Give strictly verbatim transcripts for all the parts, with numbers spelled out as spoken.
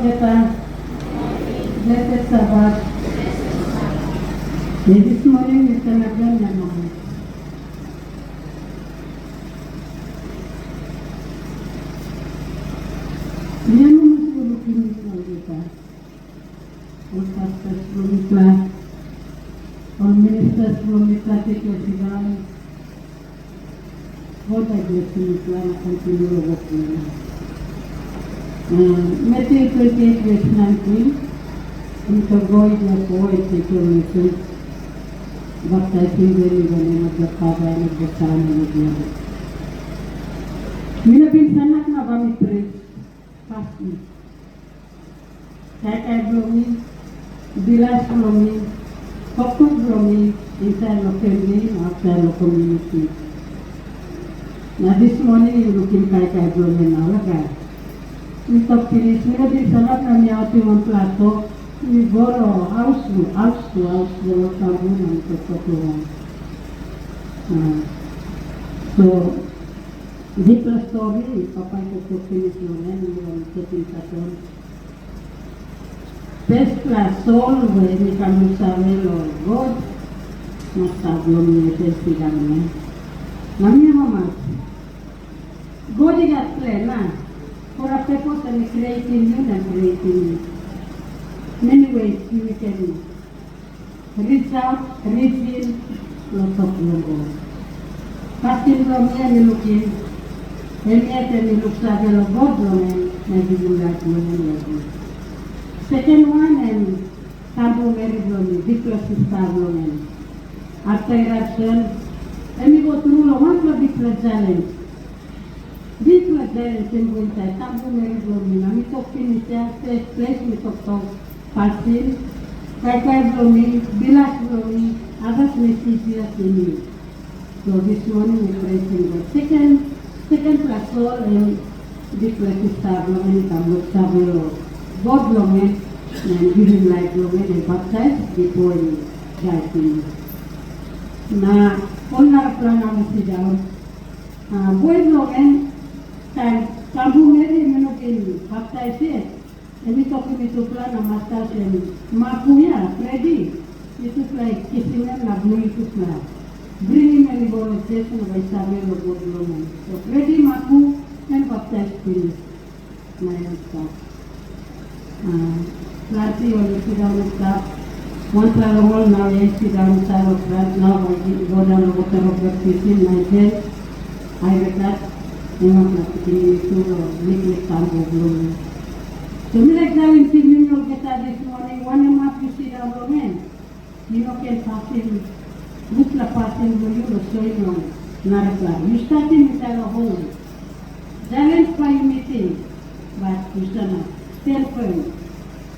Blessed Sabbath. This morning, Mister Nagan Yamama. Yamama, ol pastors bilong mipela, ol ministers bilong mipela, teacher Sivan, God bai blesim mipela na kontinu long wok bilong en. Matthew twenty-eight verse nineteen, em tok, "Go into the world and teach all nations, baptizing them in the name of the Father and of the Son and of the Holy." Mi no bin sanap na bai mi pris. Pasin. Kaikai bilong mi, bilas bilong mi, toktok bilong mi, insait long famili na ausait long komuniti. Na dis moning yu lukim kaikai bilong mi na olgeta. Mi tok pinis, mi no bin sanap na mi autim wanpela tok, mi go long haus tu haus tu haus long ol tambu na mi toktok long ol. Ah, so, Bikpela stori, Papa i toktok pinis long en, mi wan setim tasol. Dispela soul we mi kam luksave long God, Masta bilong mi yet i sindaun long en. Na mi amamas, God i gat plen, a? For a purpose em i creatim yu na creatim mi. Many ways yu ken reach out, reach in, long tok bilong God. Pasin bilong mi em i lukim, em yet em i luksave long God bilong en, na givim laip bilong en long God. Seken wan em tambu meri bilong mi, bikpela sista bilong en. Afta i rapsel, em i go tru long wanpela bikpela challenge. Bikpela challenge em go insait tambu meri bilong mi, na mi tok pinis ya, first place mi toktok pasin, kaikai bilong mi, bilas bilong mi, others mi sisias in mi. So this morning we praising God. Second, second pela soul em bikpela sista bilong en i kam luksave long God bilong en, na em givim laip bilong en, em baptais bipo em dai pinis. Na ol narapela nau i sindaun. Ah, boi bilong en, taim tambu meri em i no bin baptais yet, em i tokim mitupela na masta olsem, "Maku ya, Fredi, yutupela i kisim em na bilong yutupela bringim em i go long Jisas na bai i save long God bilong en." So Fredi Maku em baptais pinis. Na em i stap. Ah, planti ol i sindaun i stap. Wanpela long ol nau ya i sindaun i stap long front nau, bai i go daun long wota long baptisim na i ken. Ai Bekat, em wanpela pikinini tu long liklik tambu bilong mi. So mi laik salim tingting olgeta dis moning, wanem hap yu sindaun long en? Yu no ken pasim gutpela pasin bilong yu long soim long narapela. Yu statim insait long hom. Challenge bai yu mitim, bat yu sanap, stand firm.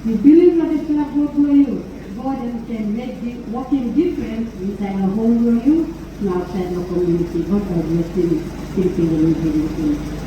Yu bilip long dispela God bilong yu, God em ken mek di-, wokim difren insait long hom bilong yu na ausait long komuniti. God bai blesim tingting bilong yu bilip long yu.